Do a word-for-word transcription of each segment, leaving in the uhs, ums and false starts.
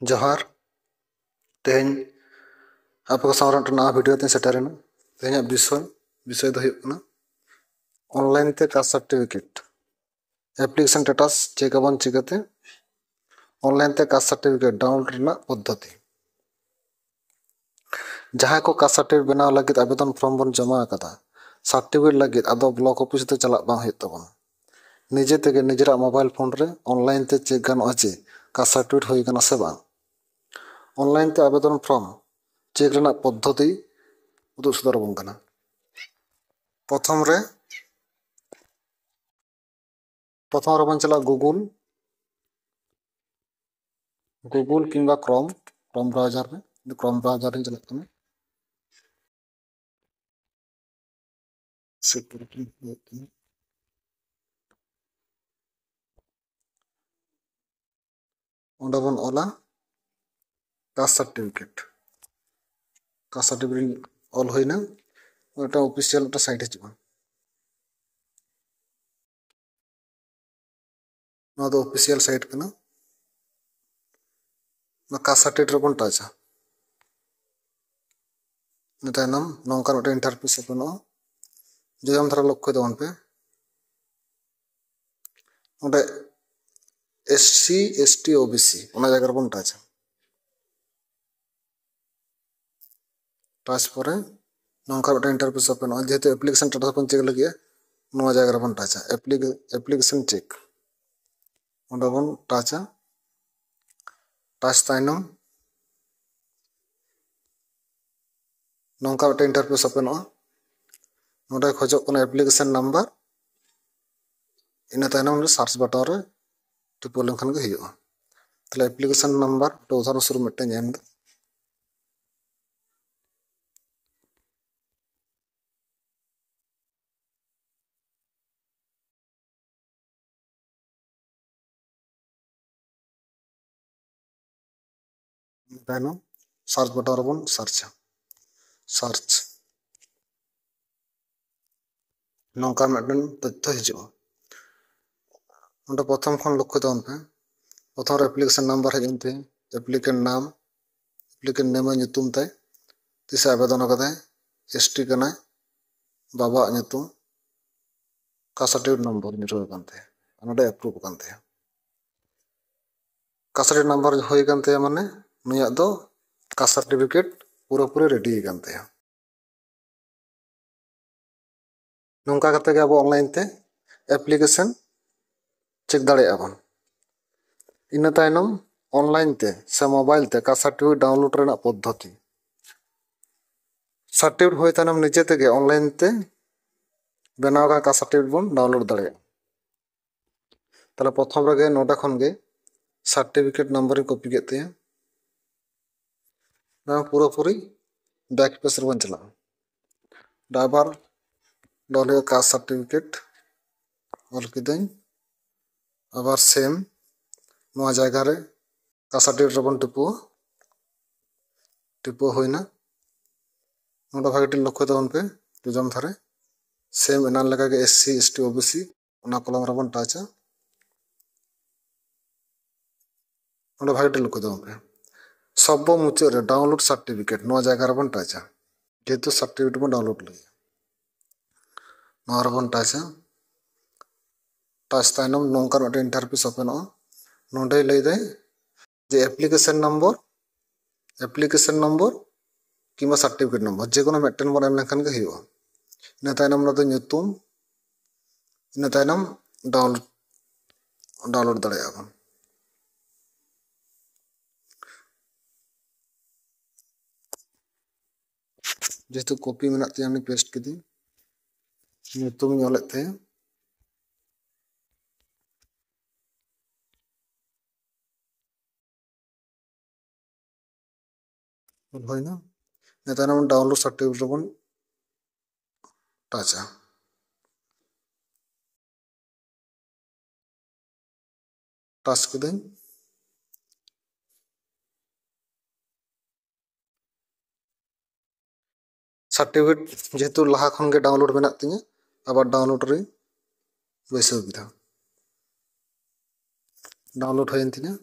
ᱡᱚᱦᱟᱨ᱾ ᱛᱮᱦᱮᱧ ᱟᱯᱮ ᱠᱚ ᱥᱟᱢᱟᱝ ᱨᱮ ᱢᱤᱫᱴᱮᱱ ᱱᱟᱣᱟ ᱵᱷᱤᱰᱤᱭᱳ ᱛᱮᱧ ᱥᱮᱴᱮᱨᱮᱱᱟ᱾ ᱛᱮᱦᱮᱧᱟᱜ ᱵᱤᱥᱚᱭ ᱵᱤᱥᱚᱭ ᱫᱚ ᱦᱩᱭᱩᱜ ᱠᱟᱱᱟ ᱚᱱᱞᱟᱭᱤᱱ ᱛᱮ caste certificate application status check ᱟᱵᱚᱱ ᱪᱤᱠᱟᱹᱛᱮ, ᱚᱱᱞᱟᱭᱤᱱ ᱛᱮ ᱠᱟᱥᱴ ᱥᱟᱨᱴᱤᱯᱷᱤᱠᱮᱴ ᱰᱟᱣᱩᱱᱞᱳᱰ ᱨᱮᱱᱟᱜ ᱯᱚᱫᱽᱫᱷᱚᱛᱤ᱾ ᱡᱟᱦᱟᱸᱭ ᱠᱚ ᱠᱟᱥᱴ ᱥᱟᱨᱴᱤᱯᱷᱤᱠᱮᱴ ᱵᱮᱱᱟᱣ ᱞᱟᱹᱜᱤᱫ ᱟᱵᱮᱫᱚᱱ ᱯᱷᱚᱨᱢ ᱵᱚᱱ ᱡᱚᱢᱟ ᱟᱠᱟᱫᱟ, ᱥᱟᱨᱴᱤᱯᱷᱤᱠᱮᱴ ᱞᱟᱹᱜᱤᱫ ᱟᱫᱚ ᱵᱞᱚᱠ ᱚᱯᱷᱤᱥ ᱫᱚ ᱪᱟᱞᱟᱜ ᱵᱟᱝ ᱦᱩᱭᱩᱜ ᱛᱟᱵᱚᱱᱟ᱾ ᱱᱤᱡᱮ ᱛᱮᱜᱮ ᱱᱤᱡᱮᱨᱟᱜ ᱢᱳᱵᱟᱭᱤᱞ ᱯᱷᱳᱱ ᱨᱮ ᱚᱱᱞᱟᱭᱤᱱ ᱛᱮ ᱪᱮᱠ ᱜᱟᱱᱚᱜᱼᱟ ᱡᱮ ᱠᱟᱥᱴ ᱥᱟᱨᱴᱤᱯᱷᱤᱠᱮᱴ ᱦᱩᱭ ᱟᱠᱟᱱᱟ ᱥᱮ ᱵᱟᱝ᱾ ᱚᱱᱞᱟᱭᱤᱱ ᱛᱮ ᱟᱵᱮᱫᱚᱱ ᱯᱷᱚᱨᱢ ᱪᱮᱠ ᱨᱮᱱᱟᱜ ᱯᱚᱫᱽᱫᱷᱚᱛᱤ ᱩᱫᱩᱜ ᱥᱚᱫᱚᱨ ᱟᱵᱚᱱ ᱠᱟᱱᱟ᱾ ᱯᱨᱚᱛᱷᱚᱢ ᱨᱮ ᱯᱨᱚᱛᱷᱚᱢ ᱨᱮᱵᱚᱱ ᱪᱟᱞᱟᱜᱼᱟ ᱜᱩᱜᱩᱞ, ᱜᱩᱜᱩᱞ ᱠᱤᱝᱵᱟ ᱠᱨᱚᱢ, ᱠᱨᱚᱢ ᱵᱨᱟᱣᱡᱟᱨ ᱨᱮ᱾ ᱤᱧ ᱫᱚ ᱠᱨᱚᱢ ᱵᱨᱟᱣᱡᱟᱨ ᱨᱤᱧ ᱪᱟᱞᱟᱜ ᱠᱟᱱᱟ᱾ ᱚᱸᱰᱮ ᱵᱚᱱ ᱚᱞᱟ ᱠᱟᱥᱴ ᱥᱟᱨᱴᱤᱯᱷᱤᱠᱮᱴ᱾ ᱠᱟᱥᱴ ᱥᱟᱨᱴᱤᱯᱷᱤᱠᱮᱴ ᱚᱞ ᱦᱩᱭᱱᱟ, ᱢᱤᱫᱴᱟᱝ ᱚᱯᱷᱤᱥᱤᱭᱟᱞ ᱢᱤᱫᱴᱟᱝ ᱥᱟᱭᱤᱴ ᱦᱤᱡᱩᱜᱼᱟ᱾ ᱱᱚᱣᱟ ᱫᱚ ᱚᱯᱷᱤᱥᱤᱭᱟᱞ ᱥᱟᱭᱤᱴ ᱠᱟᱱᱟ᱾ ᱱᱚᱣᱟ ᱠᱟᱥᱴ ᱥᱟᱨᱴᱤᱯᱷᱤᱠᱮᱴ ᱨᱮᱵᱚᱱ ᱴᱟᱪᱟ᱾ ᱤᱱᱟᱹ ᱛᱟᱭᱱᱚᱢ ᱱᱚᱝᱠᱟᱱ ᱢᱤᱫᱴᱮᱱ ᱤᱱᱴᱟᱨᱯᱷᱮᱥ ᱳᱯᱮᱱᱚᱜᱼᱟ᱾ ᱡᱚᱡᱚᱢ ᱫᱷᱟᱨᱟ ᱞᱚᱠᱠᱷᱚ ᱛᱟᱵᱚᱱ ᱯᱮ, ᱚᱸᱰᱮ S C, S T, O B C, ᱚᱱᱟ ᱡᱟᱭᱜᱟ ᱨᱮᱵᱚᱱ ᱴᱟᱪᱟ᱾ ᱴᱟᱪ ᱯᱚᱨᱮ ᱱᱚᱝᱠᱟ ᱢᱤᱫᱴᱮᱱ ᱤᱱᱴᱟᱨᱯᱷᱮᱥ ᱳᱯᱮᱱᱚᱜᱼᱟ᱾ ᱡᱮᱦᱮᱛᱩ ᱮᱯᱞᱤᱠᱮᱥᱚᱱ ᱥᱴᱮᱴᱟᱥ ᱵᱚᱱ ᱪᱮᱠ ᱞᱟᱹᱜᱤᱫ, ᱱᱚᱣᱟ ᱡᱟᱭᱜᱟ ᱨᱮᱵᱚᱱ ᱴᱟᱪᱟ, ᱮᱯᱞᱤᱠᱮᱥᱚᱱ ᱪᱮᱠ᱾ ᱚᱸᱰᱮ ᱵᱚᱱ ᱴᱟᱪᱟ᱾ ᱴᱟᱪ ᱛᱟᱭᱱᱚᱢ ᱱᱚᱝᱠᱟ ᱢᱤᱫᱴᱮᱱ ᱤᱱᱴᱟᱨᱯᱷᱮᱥ ᱳᱯᱮᱱᱚᱜᱼᱟ᱾ ᱱᱚᱸᱰᱮ ᱠᱷᱚᱡᱚᱜ ᱠᱟᱱᱟ ᱮᱯᱞᱤᱠᱮᱥᱚᱱ ᱱᱟᱢᱵᱟᱨ, ᱤᱱᱟᱹ ᱛᱟᱭᱱᱚᱢ ᱚᱸᱰᱮ ᱥᱟᱨᱪ ᱵᱟᱴᱚᱱ ᱨᱮ ᱴᱤᱯᱟᱹᱣ ᱞᱮᱱᱠᱷᱟᱱ ᱜᱮ ᱦᱩᱭᱩᱜᱼᱟ᱾ ᱛᱟᱦᱞᱮ ᱮᱯᱞᱤᱠᱮᱥᱚᱱ ᱱᱟᱢᱵᱟᱨ ᱢᱤᱫᱴᱮᱱ ᱩᱫᱟᱦᱚᱨᱚᱱ ᱥᱚᱨᱩᱯ ᱢᱤᱫᱴᱮᱱ ᱮᱢ ᱮᱫᱟ᱾ ᱛᱟᱭᱱᱚᱢ ᱥᱟᱨᱪ ᱵᱟᱴᱚᱱ ᱨᱮᱵᱚᱱ ᱥᱟᱨᱪᱟ᱾ ᱥᱟᱨᱪ ᱱᱚᱝᱠᱟ ᱢᱤᱫᱴᱮᱱ ᱛᱚᱛᱛᱷᱚ ᱦᱤᱡᱩᱜᱼᱟ᱾ ᱚᱸᱰᱮ ᱯᱨᱚᱛᱷᱚᱢ ᱠᱷᱚᱱ ᱞᱚᱠᱠᱷᱚ ᱛᱟᱵᱚᱱ ᱯᱮ, ᱯᱨᱚᱛᱷᱚᱢ ᱨᱮ ᱮᱯᱞᱤᱠᱮᱥᱚᱱ ᱱᱟᱢᱵᱟᱨ ᱦᱮᱡ ᱮᱱ ᱛᱤᱧᱟ, ᱮᱯᱞᱤᱠᱮᱱᱴ ᱱᱟᱢ, ᱮᱯᱞᱤᱠᱮᱱᱴ ᱱᱮᱢ ᱧᱩᱛᱩᱢ ᱛᱟᱭ, ᱛᱤᱥᱮ ᱟᱵᱮᱫᱚᱱ ᱟᱠᱟᱫᱟᱭ, ᱮᱥ ᱴᱤ ᱠᱟᱱᱟᱭ, ᱵᱟᱵᱟᱣᱟᱜ ᱧᱩᱛᱩᱢ, ᱠᱟᱥᱴ ᱥᱟᱨᱴᱤᱯᱷᱤᱠᱮᱴ ᱱᱚᱢᱵᱚᱨ ᱧᱩᱨᱦᱟᱹ ᱟᱠᱟᱱ ᱛᱟᱭᱟ, ᱟᱨ ᱱᱚᱰᱮ ᱟᱯᱨᱩᱵᱷ ᱟᱠᱟᱱ ᱛᱟᱭᱟ᱾ ᱠᱟᱥᱴ ᱥᱟᱨᱴᱤᱯᱷᱤᱠᱮᱴ ᱱᱟᱢᱵᱟᱨ ᱦᱩᱭ ᱟᱠᱟᱱ ᱛᱟᱭᱟ, ᱢᱟᱱᱮ ᱱᱩᱭᱟᱜ ᱫᱚ ᱠᱟᱥᱴ ᱥᱟᱨᱴᱤᱯᱷᱤᱠᱮᱴ ᱯᱩᱨᱟᱹᱯᱩᱨᱤ ᱨᱮᱰᱤ ᱟᱠᱟᱱ ᱛᱟᱭᱟ᱾ ᱱᱚᱝᱠᱟ ᱠᱟᱛᱮ ᱜᱮ ᱟᱵᱚ ᱚᱱᱞᱟᱭᱤᱱ ᱛᱮ ᱮᱯᱞᱤᱠᱮᱥᱚᱱ ᱪᱮᱠ ᱫᱟᱲᱮᱭᱟᱜᱼᱟ ᱵᱚᱱ᱾ ᱤᱱᱟᱹ ᱛᱟᱭᱱᱚᱢ ᱚᱱᱞᱟᱭᱤᱱ ᱛᱮ ᱥᱮ ᱢᱳᱵᱟᱭᱤᱞ ᱛᱮ ᱠᱟᱥᱴ ᱥᱟᱨᱴᱤᱯᱷᱤᱠᱮᱴ ᱰᱟᱣᱩᱱᱞᱳᱰ ᱨᱮᱱᱟᱜ ᱯᱚᱫᱽᱫᱷᱚᱛᱤ᱾ ᱥᱟᱨᱴᱤᱯᱷᱤᱠᱮᱴ ᱦᱩᱭ ᱛᱟᱭᱱᱚᱢ ᱱᱤᱡᱮ ᱛᱮᱜᱮ ᱚᱱᱞᱟᱭᱤᱱ ᱛᱮ ᱵᱮᱱᱟᱣ ᱟᱠᱟᱱ ᱠᱟᱥᱴ ᱥᱟᱨᱴᱤᱯᱷᱤᱠᱮᱴ ᱵᱚᱱ ᱰᱟᱣᱩᱱᱞᱳᱰ ᱫᱟᱲᱮᱭᱟᱜᱼᱟ᱾ ᱛᱟᱦᱞᱮ ᱯᱨᱚᱛᱷᱚᱢ ᱨᱮᱜᱮ ᱱᱚᱰᱮ ᱠᱷᱚᱱ ᱜᱮ ᱥᱟᱨᱴᱤᱯᱷᱤᱠᱮᱴ ᱱᱟᱢᱵᱟᱨ ᱤᱧ ᱠᱚᱯᱤ ᱠᱮᱫ ᱛᱟᱭᱟ᱾ ᱱᱚᱣᱟ ᱯᱩᱨᱟᱹᱯᱩᱨᱤ ᱵᱮᱠ ᱯᱮᱡᱽ ᱨᱮᱵᱚᱱ ᱪᱟᱞᱟᱜᱼᱟ᱾ ᱰᱟᱭᱵᱟᱨ ᱰᱚᱞ ᱦᱩᱭᱩᱜ ᱠᱟᱥᱴ ᱥᱟᱨᱴᱤᱯᱷᱤᱠᱮᱴ ᱚᱞ ᱠᱤᱫᱟᱹᱧ, ᱟᱵᱟᱨ ᱥᱮᱢ ᱱᱚᱣᱟ ᱡᱟᱭᱜᱟ ᱨᱮ ᱠᱟᱥᱴ ᱥᱟᱨᱴᱤᱯᱷᱤᱠᱮᱴ ᱨᱮᱵᱚᱱ ᱴᱤᱯᱟᱹᱣᱟ᱾ ᱴᱤᱯᱟᱹᱣ ᱦᱩᱭᱱᱟ᱾ ᱱᱚᱰᱮ ᱵᱷᱟᱜᱮ ᱴᱷᱤᱠ ᱞᱚᱠᱠᱷᱚ ᱛᱟᱵᱚᱱ ᱯᱮ, ᱡᱚᱡᱚᱢ ᱫᱷᱟᱨᱮ ᱥᱮᱢ ᱮᱱᱟᱱ ᱞᱮᱠᱟᱜᱮ S C, S T, O B C ᱚᱱᱟ ᱠᱚᱞᱚᱢ ᱨᱮᱵᱚᱱ ᱴᱟᱪᱟ᱾ ᱱᱚᱰᱮ ᱵᱷᱟᱜᱮ ᱴᱷᱤᱠ ᱞᱚᱠᱠᱷᱚ ᱛᱟᱵᱚᱱ ᱯᱮ, ᱥᱚᱵ ᱢᱩᱪᱟᱹᱫ ᱨᱮ ᱰᱟᱣᱩᱱᱞᱳᱰ ᱥᱟᱨᱴᱤᱯᱷᱤᱠᱮᱴ ᱱᱚᱣᱟ ᱡᱟᱭᱜᱟ ᱨᱮᱵᱚᱱ ᱴᱟᱪᱟ, ᱡᱮᱦᱮᱛᱩ ᱥᱟᱨᱴᱤᱯᱷᱤᱠᱮᱴ ᱵᱚᱱ ᱰᱟᱣᱩᱱᱞᱳᱰ ᱞᱟᱹᱜᱤᱫ᱾ ᱱᱚᱣᱟ ᱨᱮᱵᱚᱱ ᱴᱟᱪᱟ᱾ ᱴᱟᱪ ᱛᱟᱭᱱᱚᱢ ᱱᱚᱝᱠᱟᱱ ᱢᱤᱫᱴᱮᱱ ᱤᱱᱴᱟᱨᱯᱷᱮᱥ ᱳᱯᱮᱱᱚᱜᱼᱟ᱾ ᱱᱚᱰᱮ ᱞᱟᱹᱭ ᱫᱟᱭ ᱡᱮ ᱮᱯᱞᱤᱠᱮᱥᱚᱱ ᱱᱚᱢᱵᱚᱨ, ᱮᱯᱞᱤᱠᱮᱥᱚᱱ ᱱᱚᱢᱵᱚᱨ ᱠᱤᱝᱵᱟ ᱥᱟᱨᱴᱤᱯᱷᱤᱠᱮᱴ ᱱᱚᱢᱵᱚᱨ ᱡᱮ ᱠᱳᱱᱳ ᱢᱤᱫᱴᱮᱱ ᱵᱚᱱ ᱮᱢ ᱞᱮᱱᱠᱷᱟᱱ ᱜᱮ ᱦᱩᱭᱩᱜᱼᱟ᱾ ᱤᱱᱟᱹ ᱛᱟᱭᱱᱚᱢ ᱚᱱᱟ ᱫᱚ ᱧᱩᱛᱩᱢ, ᱤᱱᱟᱹ ᱛᱟᱭᱱᱚᱢ ᱰᱟᱣᱩᱱᱞᱳᱰ, ᱰᱟᱣᱩᱱᱞᱳᱰ ᱫᱟᱲᱮᱭᱟᱜᱼᱟ ᱵᱚᱱ᱾ ᱡᱮᱦᱮᱛᱩ ᱠᱚᱯᱤ ᱢᱮᱱᱟᱜ ᱛᱤᱧᱟᱹ, ᱩᱱᱤ ᱯᱮᱥᱴ ᱠᱤᱫᱟᱹᱧ, ᱧᱩᱛᱩᱢᱤᱧ ᱚᱞᱮᱫ ᱛᱟᱭᱟ᱾ ᱚᱞ ᱦᱩᱭᱱᱟ᱾ ᱤᱱᱟᱹ ᱛᱟᱭᱱᱚᱢ ᱰᱟᱣᱩᱱᱞᱳᱰ ᱥᱟᱨᱴᱤᱯᱷᱤᱠᱮᱴ ᱨᱮᱵᱚᱱ ᱴᱟᱪᱟ᱾ ᱴᱟᱪ ᱠᱤᱫᱟᱹᱧ᱾ ᱥᱟᱨᱴᱤᱯᱷᱤᱠᱮᱴ ᱡᱮᱦᱮᱛᱩ ᱞᱟᱦᱟ ᱠᱷᱚᱱ ᱜᱮ ᱰᱟᱣᱩᱱᱞᱳᱰ ᱢᱮᱱᱟᱜ ᱛᱤᱧᱟᱹ, ᱟᱵᱟᱨ ᱰᱟᱣᱩᱱᱞᱳᱰ ᱨᱮᱧ ᱵᱟᱹᱭᱥᱟᱹᱣ ᱠᱮᱫᱟ᱾ ᱰᱟᱣᱩᱱᱞᱳᱰ ᱦᱩᱭᱮᱱ ᱛᱤᱧᱟᱹ᱾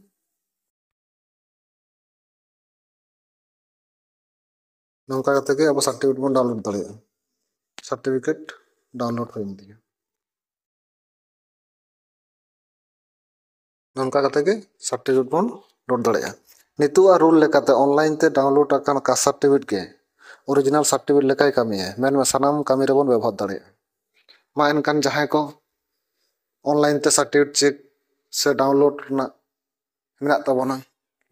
ᱱᱚᱝᱠᱟ ᱠᱟᱛᱮ ᱜᱮ ᱟᱵᱚ ᱥᱟᱨᱴᱤᱯᱷᱤᱠᱮᱴ ᱵᱚᱱ ᱰᱟᱣᱩᱱᱞᱳᱰ ᱫᱟᱲᱮᱭᱟᱜᱼᱟ᱾ ᱥᱟᱨᱴᱤᱯᱷᱤᱠᱮᱴ ᱰᱟᱣᱩᱱᱞᱳᱰ ᱦᱩᱭᱮᱱ ᱛᱤᱧᱟ᱾ ᱱᱚᱝᱠᱟ ᱠᱟᱛᱮ ᱜᱮ ᱥᱟᱨᱴᱤᱯᱷᱤᱠᱮᱴ ᱵᱚᱱ ᱞᱳᱰ ᱫᱟᱲᱮᱭᱟᱜᱼᱟ᱾ ᱱᱤᱛᱚᱜ ᱟᱜ ᱨᱩᱞ ᱞᱮᱠᱟᱛᱮ ᱚᱱᱞᱟᱭᱤᱱ ᱛᱮ ᱰᱟᱣᱩᱱᱞᱳᱰ ᱟᱠᱟᱱ ᱠᱟᱥᱴ ᱥᱟᱨᱴᱤᱯᱷᱤᱠᱮᱴ ᱜᱮ ᱚᱨᱤᱡᱤᱱᱟᱞ ᱥᱟᱨᱴᱤᱯᱷᱤᱠᱮᱴ ᱞᱮᱠᱟᱭ ᱠᱟᱹᱢᱤᱭᱟ, ᱢᱮᱱᱢᱮ ᱥᱟᱱᱟᱢ ᱠᱟᱹᱢᱤ ᱨᱮᱵᱚᱱ ᱵᱮᱵᱚᱦᱟᱨ ᱫᱟᱲᱮᱭᱟᱜᱼᱟ᱾ ᱢᱟ ᱮᱱᱠᱷᱟᱱ ᱡᱟᱦᱟᱸᱭ ᱠᱚ ᱚᱱᱞᱟᱭᱤᱱ ᱛᱮ ᱥᱟᱨᱴᱤᱯᱷᱤᱠᱮᱴ ᱪᱮᱠ ᱥᱮ ᱰᱟᱣᱩᱱᱞᱳᱰ ᱨᱮᱱᱟᱜ ᱢᱮᱱᱟᱜ ᱛᱟᱵᱚᱱᱟ,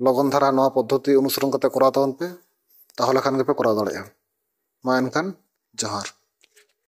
ᱞᱚᱜᱚᱱ ᱫᱷᱟᱨᱟ ᱱᱚᱣᱟ ᱯᱚᱫᱽᱫᱷᱚᱛᱤ ᱚᱱᱩᱥᱚᱨᱚᱱ ᱠᱟᱛᱮ ᱠᱚᱨᱟᱣ ᱛᱟᱵᱚᱱ ᱯᱮ, ᱛᱟᱦᱚᱞᱮ ᱠᱷᱟᱱ ᱜᱮᱯᱮ ᱠᱚᱨᱟᱣ ᱫᱟᱲᱮᱭᱟᱜᱼᱟ᱾ ᱢᱟ ᱮᱱᱠᱷᱟᱱ ᱡᱚᱦᱟᱨ᱾